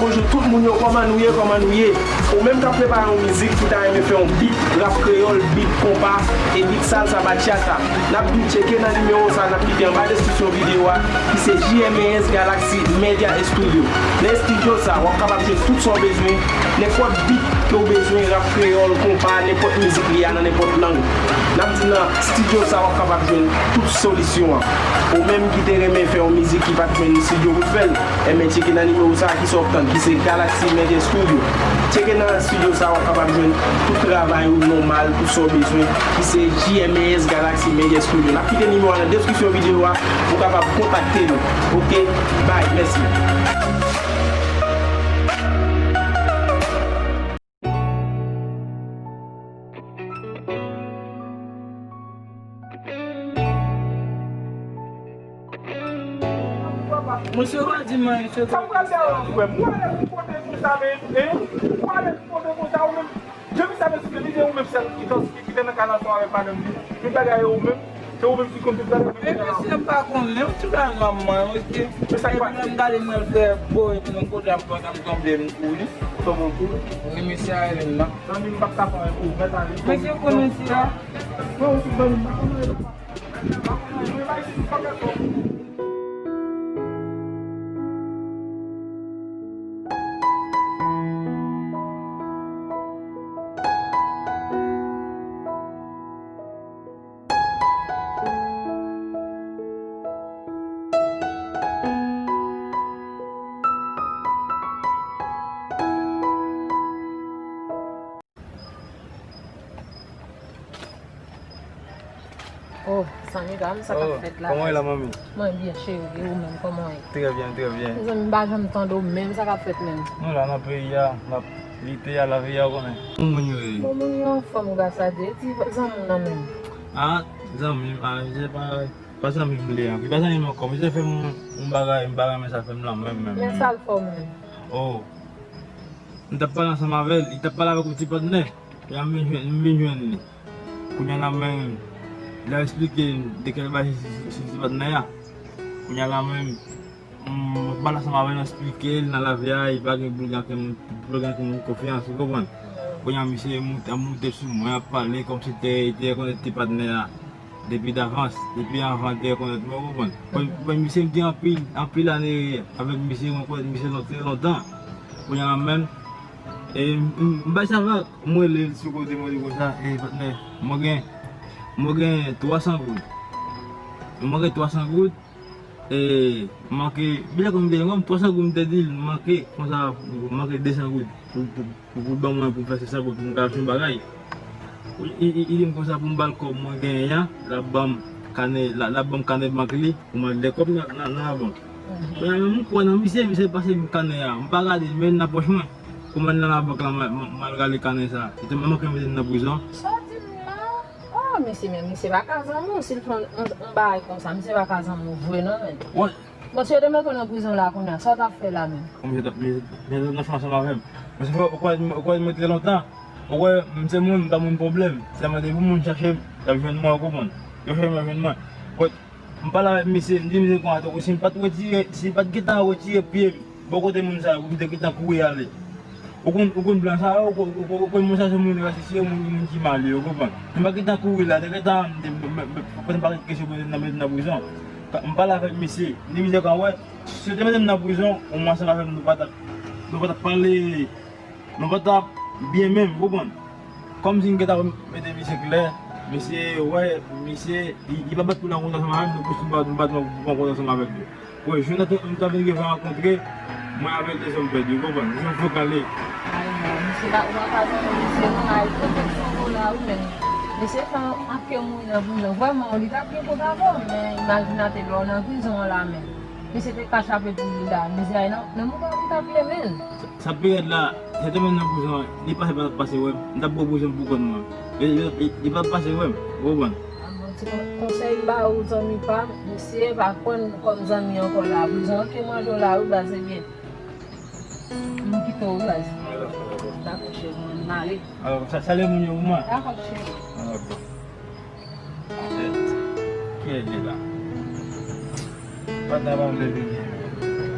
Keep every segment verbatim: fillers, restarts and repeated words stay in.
Bonjou tout moun yo, kòman nou ye, kòman nou ye? Ou menm k ap prepare yon mizik, ki ta renmen fè yon beat rap kreyòl, beat konpa, e beat salsa, bachata, n ap di w tcheke nan nimewo sa n ap kite anba deskripsyon videyo a, ki se J M A S Galaxy Media Studio. Nan estidyo sa, w ap kapab jwenn tout sa w bezwen, nenpòt beat ke w bezwen, rap kreyòl, konpa, nenpòt mizik li a nan nenpòt lang. N ap di nan estidyo sa, w ap kapab jwenn tout solisyon an. Ou menm ki te renmen fè yon mizik ki pa t jwenn estidyo pou t fè l, enben tcheke nan nimewo sa a, ki sa w ap tann, ki se Galaxy Media Studio. Tcheke nan estidyo sa a, w ap kapab jwenn tout travay ou nòmal, tout sa w bezwen, ki se J M A S Galaxy Media Studio. N ap kite nimewo a nan deskripsyon videyo a pou w kapab kontakte nou. Oke? Bye, mèsi. Mesye pa di m anyen, mesye. Sa m pral fè, frè m? Ou alèz pou kote konsa, men, hein? Ou alèz pou kote konsa, ou menm? Depi sa, mesye, li se ou menm sèl ki, ki, ki te nan kay la ansanm avèk madanm li. Tout bagay ou menm, se ou menm ki konn tout bagay. Epi si m pa konnen, ou ti ka nwa mwen, oke. Epi lè m gade mwen fè boy pou yon kote ap fè m sanble m kouri. Kòman pou? Wi, mesye a rele m nan. Zanmi m p ap ka fè anyen pou ou, mèt ale. Mesye konnen si la. Non, ou tout zanmi m, pa konnen. Oh, Sandra, sa k ap fèt la? Kòman w ye la, manmi? Mwen byen, cheri, e ou menm, kòman w ye? Trè byen, trè byen. Mezanmi, m pa janm tande w menm, sa k ap fèt menm? Nou la nan peyi a, n ap lite a, lavi a, ou konnen. Bon moun yo ye? Bon moun yo anfòm, gras a Dye. Ti zanmi w nan menm? Ah, zanmi m, ah, se pa, pa zanmi m li an. Li pa zanmi m ankò. Misye fè m yon bagay, m pa renmen sa fè m lan menm, menm, menm. Men sa l fè w menm? Oh. M t ap pale ansanm avè l, li t ap pale avèk yon ti patnè. Epi m vin jwenn, m vin jwenn li. Kounye a la menm, li ap esplike m de kèl bagay se, se, se, se patnè a. Kounye a la menm, m ap pale ansanm avè l, m esplike l nan lavi a, li pa gen pou l gen okenn moun, pou l gen okenn moun konfyans, ou konprann? Kounye a misye moute, ap moute sou mwen, ap pale kòmsi te, te rekonèt ti patnè a depi davans, depi anvan l te rekonèt mwen, ou konprann? Bon, bon, misye gen anpil, anpil ane avèk misye, mwen konèt misye lon-, trè lontan. Kounye a la menm, e, m, m, m bay sa vag, m rele l sou kote, mwen di konsa, e, patnè, mwen gen, mwen gen twa san goud. Mwen gen twa san goud, e, manke, bilè kòm bilè kòm twa san goud m te di l, manke, konsa, manke de san goud pou, pou, pou, pou ban mwen pou m fè se san goud pou m ka achte yon bagay. Li, li, li di m konsa pou m ba l kòb mwen genyen an, l ap ban m kanè, l ap, l ap ban m kanè bank li pou m al lè kòb nan, nan, nan labank. Kounye a menm m kwè nan misye, misye pase m kanè a. M pa gade l, men l nan pòch mwen. Kòman l nan labank la, m al, m al, m al rale kanè sa a. Se te manman k mete m nan prizon. Sa w di m la? Oh, mesye, men misye pa ka zanmi w. Si l fè yon, yon, yon bagay konsa, misye pa ka zanmi w vre non, men. Bon, si yo te mete w nan prizon la kounye a, sa w t ap fè la menm? Bon, misye t ap, misye, misye t ap nan fè ansanm avè m. Misye fè, ou kwè, ou kwè mwen trè lontan? Ou kwè, m se moun, m pa moun pwoblèm. Sèlman depi moun chache m, y ap jwenn mwen, ou konprann? Yo chache m, y ap jwenn mwen. Bon, m pale avèk misye, m di misye konsa, tankou si m pa t retire, si m pa t gentan retire pye m bò kote moun sa yo, pou m te gentan kouri ale. Ou konn, ou konn blan sa yo, ou konn, ou konn, ou konn moun sa se moun rasisye, moun, moun ki mal yo, ou konprann? M pa gentan kouri la, te gentan, m te, m, m, m, m, m pa ret kesyon pou yo nan mete m nan prizon. Ka-, m pale avèk misye, m di misye kan wè, si yo te mete m nan prizon, ou mwen ansanm avè m, nou pa t ap, nou pa t ap pale, nou pa t ap byen menm, ou konprann? Kòmsi m gentan mete misye klè, misye wè, misye, li, li pa bat pou l nan kontan ansanm avè m, nou plis nou pa, nou pa t nan kontan ansanm avèk li. Bon, jounen an, nou ta vin rive rankontre, mwen avè l te janm pèdi, ou konprann? Li janm fè kale. Ay, non, misye pa, ou pa ka zanmi misye, non, ay, pwoteksyon pou la, wi, men. Misye fè anpil moun nan prizon. Vrèman, li t ap gen kont avè w, men imajine lè w nan prizon an la, men. Misye te ka chape pou li la. Mizè a, nan, nan moman li t ap renmen l. Sa, sa pi rèd la, se te menm nan prizon an, li pase pa t ap pase wè m, m t ap bò prizon pou kont mwen. Li, li, li, li pa t ap pase wè m, ou konprann? A bon, ti kon-, konsèy m ba ou, zanmi pa m, mesye, pa pran l kòm zanmi ankò la. Prizon an ki manje w la, wi, baz, ebyen. M kite w, wi, baz. Dakò, cheri, mwen, m ale. Alò, sa, salye moun yo pou mwen. Dakò, cheri. Alò, bon. Shit. Kiyès ki la? Patnè pa vle vini.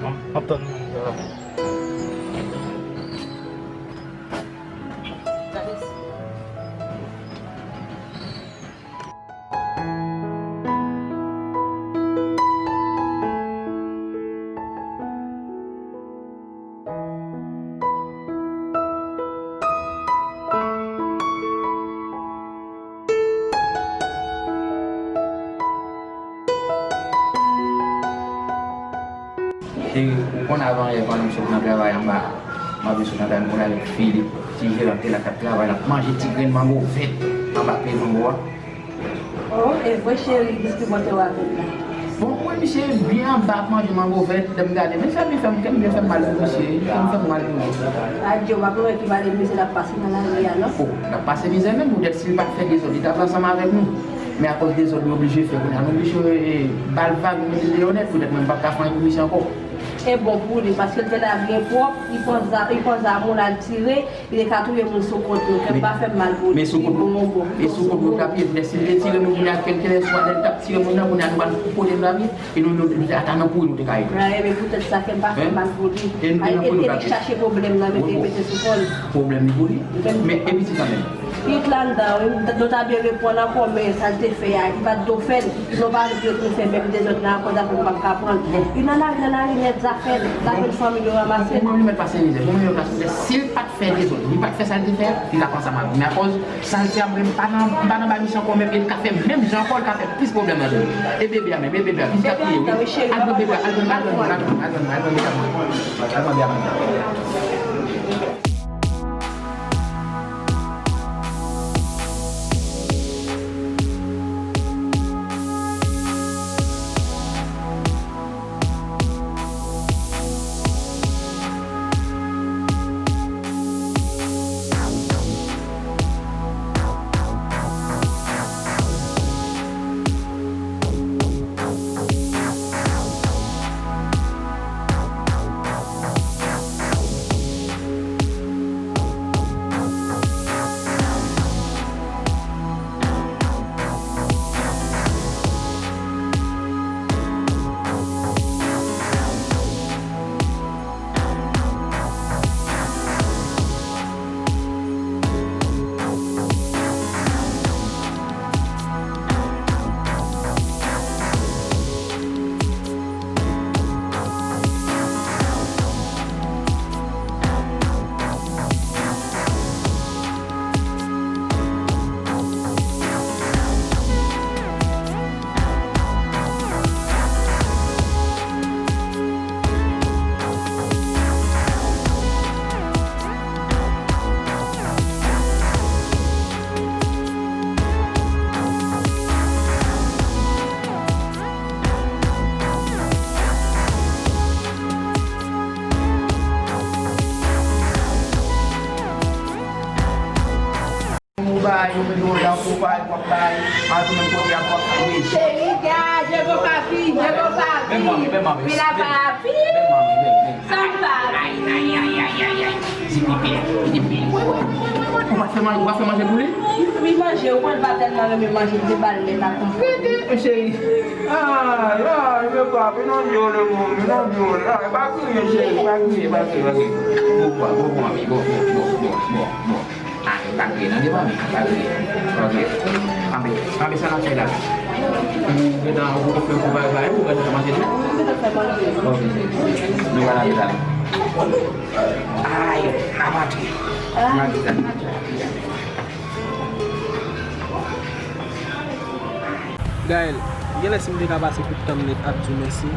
M ap, m ap tann moun sa. E ou konn avan yè pandan m sot nan travay anba, m ap sot nan travay, m konn avèk Filip, ti jeran ki te la k ap travay, l ap manje ti grenn mango vèt anba pye mango a. Oh, e vre cheri, diskrimante w avè l la. Bon, mwen, misye byen anba ap manje mango vèt, lè m gade, men sa byen fè m, kè m byen fè m mal pou misye, kè m fè m mal pou li. Adye, w ap wè ki malere misye l ap pase nan lari a, non? Oh, l ap pase mizè menm, poutèt si l pa t fè dezòd, li t ap ansanm avèk nou. Men akoz dezòd li oblije fè, kounye a nou oblije, eh, ba l vag, nou mete l deyò nèt, poutèt mwen m p ap ka fè anyen pou misye ankò. E bon pou li, paske l te la byen pwòp, li pran za-, li pran zam ou l al tire, li te ka touye moun sou kont nou. Kè m pa fè m mal pou li, li bon, bon, li bon sou moun. E sou kont nou t ap ye, poutèt si l te tire moun, kounye a kèlkeswa lè l t ap tire moun nan, kounye a nou pral kote nou t ap ye, e nou, nou, nou, ata nan pouri nou te ka ye. Mwen renmen poutèt sa, kè m pa fè mal pou li. E, e li chache pwoblèm nan, mete, mete sou kò l. Pwoblèm li pou li. Men e pitit kanmenm. Pitit la anndan, wi, nou ta byen reponn ankò, men sa l te fè a, li pa t dwe fè l. Sinon pa vle pou yo fè menm dezòd la ankò, zafè m p ap ka pran. Li nan lari, nan lari nèt, zafè l, zafè l fanmi l yo ranmase l. Mwen, mwen, mwen pase mizè, mwen, mwen pase mizè. Si l pa t fè dezòd, li pa t fè sa l te fè a, li t ap ansanm avè m. Men akoz sa l fè a, mwen, m pa nan, m pa nan bay misye ankò, menm e l ka fè menm jan ankò, l ka fè plis pwoblèm nan tou. E bebe a menm, e bebe a, pitit ap kriye, wi. Al pran bebe a, al pran, al pran, al pran, al pran, al pran, al pran bebe a. Ou bay, ou mete yon dan pou bay, w ap bay, al tounen kote a, w ap bay. Cheri, gade, je veux pas vivre, je veux pas vivre. Mwen la pa vivre. Sa m pa vle. Ti pipi, ti pipi. Ou pa fè manje, ou pa fè manje pou li? Li manje, ou konn l pa tèlman renmen manje, m te ba l lèt ak yon. Gade, cheri. Ay, ay, men pa, men non, Dieu, le monde, men non, Dieu, ay, pa kriye, cheri, pa kriye, pa kriye, pa kriye. Bon, bon, bon, bon, bon, ami, bon, bon, bon, bon, bon, bon. Ah, pa kriye, non, devan mi, pa kriye. Ok. Anbe, anbe sa n ap fè la. Ou gentan, ou fè pou bay bay, ou gentan manje tou? Mwen gentan fè manje. Ok. Nou va lave la. Ay, a manje. Manje sa. Gaëlle, genlè si m te ka pase tout tan m nèt ap di w mèsi,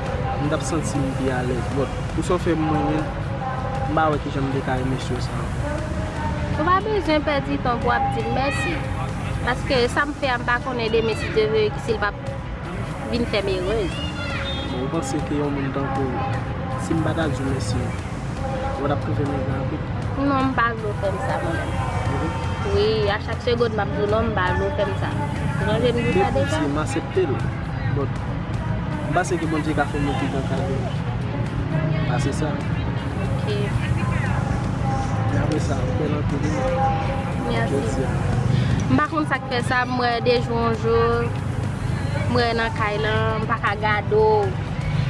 m t ap santi m pi alèz. But, pou sa w fè m mwen menm, m pa wè kijan m te ka remèsye w sa ankò. Ou pa bezwen pèdi tan pou w ap di m mèsi. Paske sa m fè a, m pa konnen demen si Dye vle, si l p ap vin fè m erez. Bon, ou panse ke yon moun tankou w, si m pa ta di w mèsi, ou t ap twouve m engra anpil? Non, m pa vle w fè m sa, mwen menm. Wi, a chak segonn m ap di w non, m pa vle w fè m sa. Ou sonje m di w sa deja? M aksepte l. But, m panse ke Bondye ka fè m yon pi gran kado pase sa. Ok. Men apre sa, ou bèl anpil, wi. Mèsi. Jodi a. M pa konn sa k fè sa, m wè de jou an jou, m wè nan kay lan, m pa ka gade w.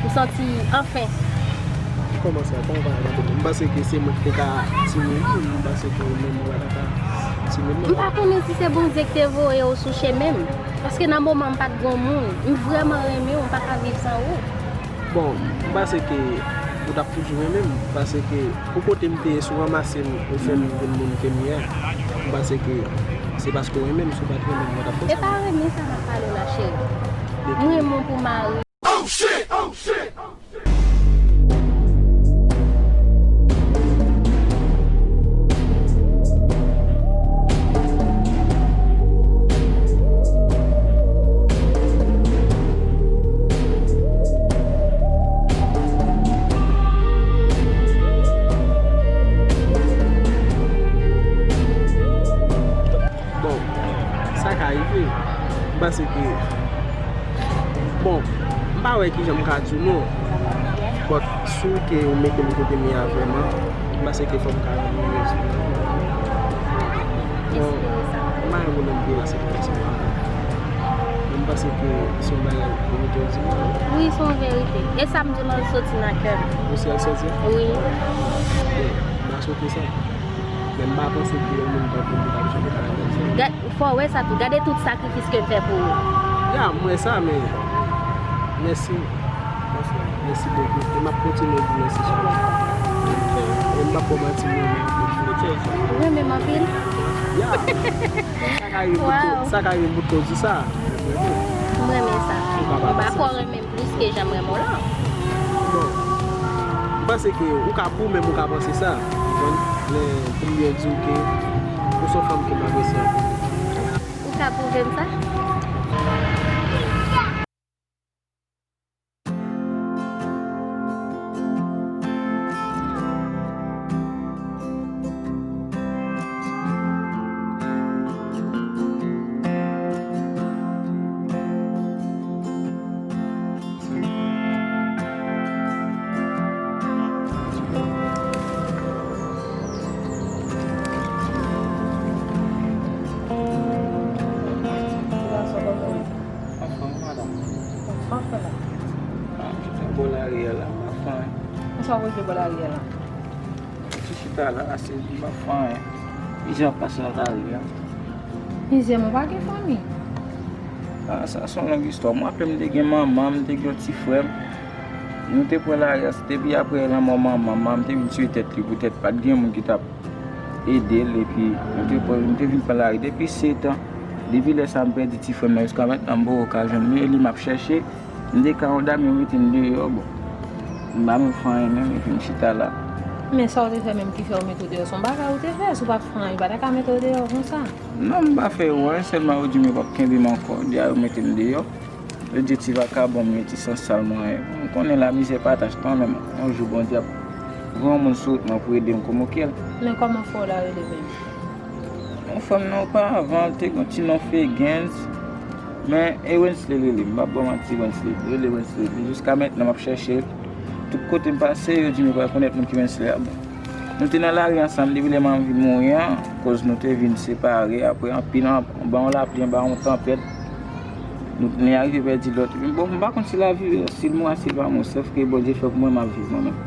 M santi, anfen. Kòman sa? Kòman w pa ka gade m? M panse ke se mwen ki te ka timoun, m panse ke ou menm ou pa ta ka timoun non. M pa konnen si se Bondye ki te voye w sou chemen m. Paske nan moman m pa t gon moun. M vrèman renmen w, m pa ka viv san ou. Bon, m panse ke ou t ap toujou renmen m, paske pou kote m te ye, si w ranmase m, ou fè m vin moun ke m ye a, m panse ke se paske w renmen m, si w pa t renmen m, ou pa t ap fè sa. E pa renmen sa m ap pale w la, cheri. M renmen w pou mari. Oh shit! Oh shit! Oh shit! Rive. M panse ke, bon, m pa wè kijan m ka di w non. But si w ke ou mete m kote m ye a vrèman, m panse ke fò m ka rann ou rezon. Bon, m pa gen pwoblèm pou w pase pou pèsonn pa. Men m panse ke se yon bagay pou ou te di m. Wi, se yon verite. E sa m di w lan, l soti nan kè m. Ou si al soti? Wi. Bon, m a swete sa. Men m pa panse ke yon moun tankou m ta janm ka fè sa. Fò w wè sa tou. Gade tout sakrifis ke m fè pou ou. Ya, m wè sa, men mèsi. Mèsi bokou. E m ap kontinye di mèsi chak jou. E m p ap ba w manti, m renmen w anpil. Ou renmen m anpil? Ya. Sa ka rive bout, sa ka rive bout koz di sa. M renmen sa. M pa kwè w renmen m plis ke jan m renmen w lan. Bon. M panse ke ou ka pou, men ou ka panse sa. Ou konprann? Men pou m byen di w ke ou se yon fanm ke m apresye anpil. Ou ka pwouve m sa? Anfòm, madanm. Sa w fè la? Ah, m chita bò lari a la, m pa fè anyen. Konsa w rive bò lari a la? M ti chita la, ase m pa fè anyen. Mizè ap pase nan lari a. Mizè, mwen pa gen fanmi. Ah, sa se yon long istwa. Mwen raple m te gen manman m, m te gen yon ti frè m. Nou te pran lari a, se depi apre lanmò manman m, manman m te vin tire tèt li poutèt pa t gen moun ki t ap ede l, epi nou te pran, nou te vin pran lari depi sèt an. Depi lè sa a, m pèdi ti frè m nan, jiska mentnan m poko ka jwenn li, e li m ap chèche. M te ka yon dam, yo mete m deyò, bon. M pa menm fè anyen menm, epi m chita la. Men sa w te fè menm ki fè yo mete w deyò, se yon bagay ou te fè, si w pa t fè anyen, yo pa ta ka mete w deyò konsa. Non, m pa fè yo anyen, sèlman yo di m yo p ap kenbe m ankò, di a yo mete m deyò. Yo di ti vakabon m ye, ti sansal mwen ye. M konnen lamizè pa tache kanmenm. Yon jou Bondye ap voye yon moun sou wout mwen pou ede m komoke l. Men kòman frè w la rele menm? Yon frè m nan oparavan, l te gen yon ti non Fegens. Men e Wensley l rele m. M p ap ba w manti, Wensley. L rele Wensley. Jiska mentnan, m ap chèche l. Tout kote m pase, yo di m yo pa rekonèt moun ki Wensley a. Bon. Nou te nan lari ansanm depi lè m anvi mouri an, koz nou te vin separe apre anpil, anba yon lapli, anba yon tanpèt. Nou, li arive pèdi lòt. Bon, m pa konn si lavi, si l mou a, si l pa mou, sèf ke Bondye fè pou mwen, m ap viv mwen menm.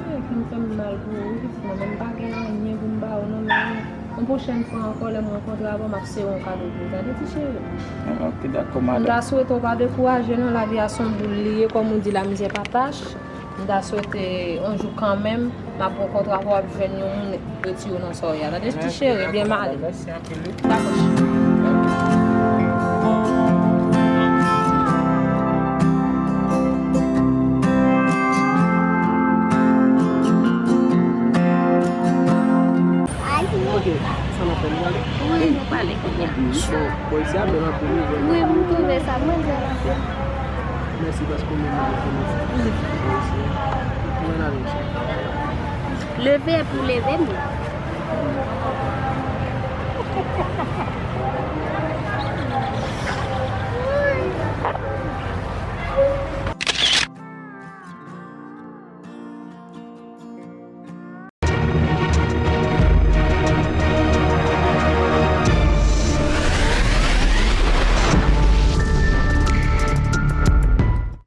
Ey, fanm fè m mal pou ou wi, pitit mwen, men m pa gen anyen pou m ba ou non, men yon pwochèn fwa ankò, lè m rankontre avè w, m ap sere yon kado pou ou, tande, ti cheri? Ah, ok, dakò, madanm. M ta swete w pa dekouraje non, lavi a se yon boul li ye, kòm ou di, lamizè pa tache. M ta swete yon jou kanmenm, m ap rankontre avè w, w ap jwenn yon moun retire w nan sa w ye a. Tande, ti cheri, byen m ale. Mèsi anpil, wi. Dakò, cheri. Ok, sa n ap fè, nou prale? Wi, nou prale kounye a. Bon, bò isi a bèl anpil, wi, vrèman. Wi, m twouve sa, mwen bèl anpil. Mèsi paske w menm ou rekonèt sa. Mèsi. Kòman n ale, mesye? Leve pou leve moun.